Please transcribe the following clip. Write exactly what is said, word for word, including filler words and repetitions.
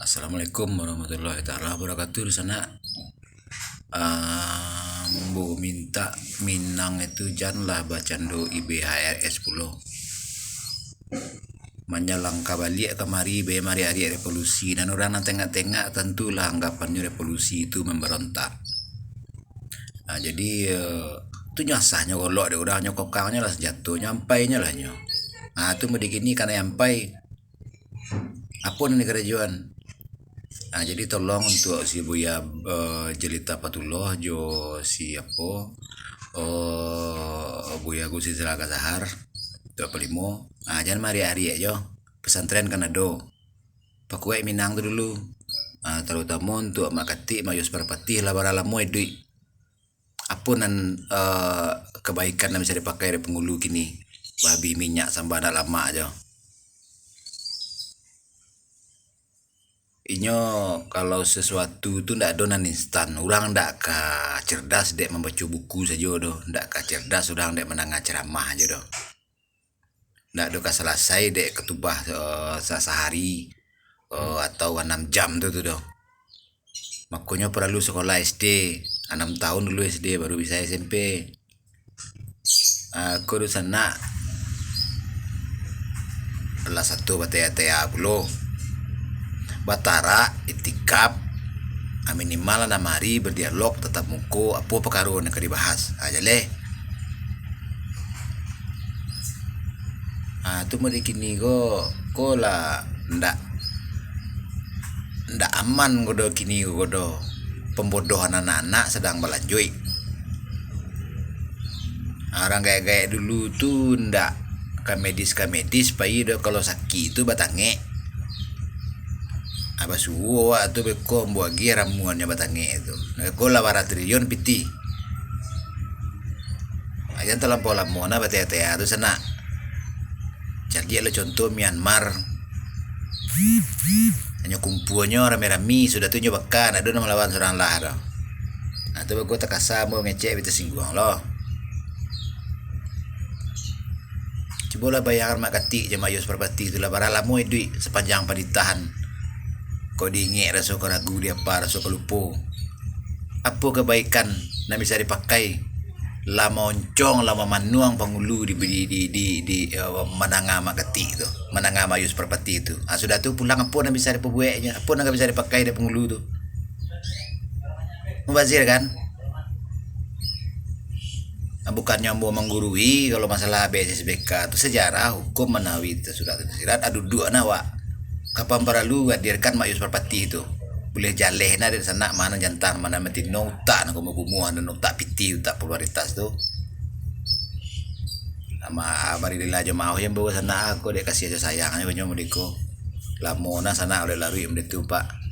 Assalamualaikum warahmatullahi taala wabarakatuh. Di sana, ah, ambo minta Minang itu janlah bacando I B H R S pulo. Manjalangkah baliak kamari, be mariak-riak revolusi. Nan urang nan tengak-tengak, tantulah anggapannyo revolusi itu memberontak. Ah, jadi, eh, tu nyo asahnyo golok dek urang, nyo kokangnyo lah sanjatonyo, ampainyo lah nyo. Ah, tu mode kini kanai ampai. Apo nan dikarajoan? Ah, jadi tolong untuak si Buya, eh, Jelita Patullah jo si apo, eh, Buya Gusi Silaga Sahar, Tuak Palimo. Ah, jan mariak-ariak jo. Pesantren kan ado. Pakuaik Minang tu dulu. Ah, tarutamo untuak Mak Katik, Mak Yus Parpatih lah bara lamo iduik. Apo nan, eh, kabaikan nan bisa dipakai dek pangulu kini? Babi minyak sambah anak lamak jo. Inyo kalau sesuatu tu ndak ado nan instan. Urang ndak ka cerdas dek mambaco buku sajo doh. Ndak ka cerdas urang dek mandanga ceramah sajo doh. Ndak ado ka salasai dek katubah, eh, sa-, sahari, eh, atau anam jam tu, tu doh. Makonyo paralu sakolah S D, anam taun dulu S D, baru bisa S M P. Ah, ko dunsanak, lah sato bataya-taya pulo. Batarak, itikaf, ah, minimal anam ari badialog tatap muko, apo pakaro nan ka dibahas. Ah, jaleh. Ah, tu mode kini ko, ko lah ndak, ndak aman ko doh kini ko doh. Pambodohan anak-anak sadang balanjuik. Ah, urang gaek-gaek dulu tu ndak ka medis-ka medis pai doh, kalau sakik tu batangek. Ah, basuo awak tu beko ambo agiah ramuannyo batangek tu. Beko lah bara triliun pitih. Ah, jan talampau lamo nah bataya-taya tu sanak. Caliak lo contoh Myanmar. Hanyo kumpuanyo rami-rami, sudah tu inyo baka, ndak ado nan malawan surang lah doh. Nah, tu bagus takasa ambo mangecek, tapi tasingguang lo. Cubolah bayangkan Mak Katik jo Mak Yus Parpatih tu lah bara lamo iduik sapanjang panitahan. Kok diingek raso ka ragu, diapa raso ka lupo. Apo kabaikan nan bisa dipakai lah maoncong, lah mamanuang pangulu di, di, di, di, di, eh, mandanga Mak Katik tu, mandanga Mak Yus Parpatih tu. Ah, sudah tu pulang, apo nan bisa dipabueknyo, apo nan ka bisa dipakai dek pangulu tu? Mubazir kan? Ah, bukannyo ambo manggurui, kalau masalah B S S B K tu sejarah, hukum, manawi, tasudah, tasirat, ah, duduak nah awak. Kapan paralu, hadirkan Mak Yus Parpatih tu. Buliah jaleh nah dari sanak, ma nan jantan, ma nan batino, utak nan kumuh-kumuh, nan utak pitih, utak popularitas tu. Ama, barililah jo maoh, yang bawa sanak, ah, ko dek kasiah jo sayang, nyo, nyo, mudiko. Lamo nah sanak, oleh laruik, mudiko, Pak.